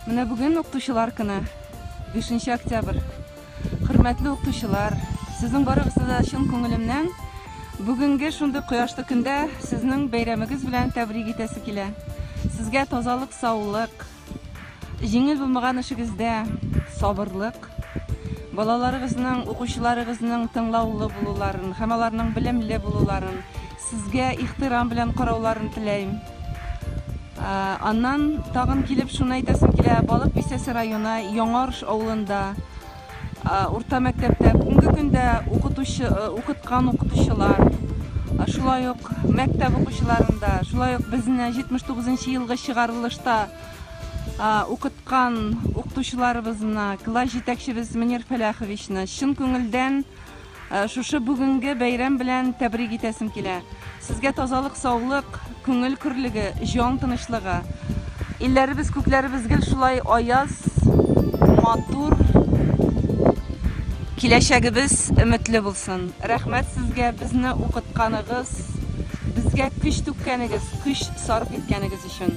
Менә бүген укытучылар көне, 5 октябрь. Хөрмәтле укытучылар, сезнең барыгызны да чын күңелемнән бүгенге шундый кояшлы көндә сезнең бәйрәмегез белән тәбрик итәсе килә. Сезгә тазалык, саулык, җиңел булмаган эшегездә сабырлык, балаларыгызның, укучыларыгызның тыңлаулы булуларын һәм аларның белемле булуларын, сезгә ихтирам белән карауларын теләйм. Аннан тагын килеп шуны әйтәсем килә, Балык Бистәсе районы Яңарыш авылында урта мәктәптә бүгенге көндә укытучы укыткан укытучылар, шулай ук мәктәп укучыларында, шулай ук безне 79 елгы чыгарылышта укыткан укытучыларыбызны, класс җитәкчебез Мөнир Фәләховичны чын күңелдән Шушы бүгенге бәйрәм белән тәбрик итәсем килә. Сезгә тазалык, саулык, күңел көрлеге, җан тынычлыгы. Илләребез, күкләребез гел шулай аяз, матур, киләчәгебез өметле булсын. Рәхмәт сезгә безне укытканыгыз, безгә көч түккәнегез, көч сарыф иткәнегез өчен.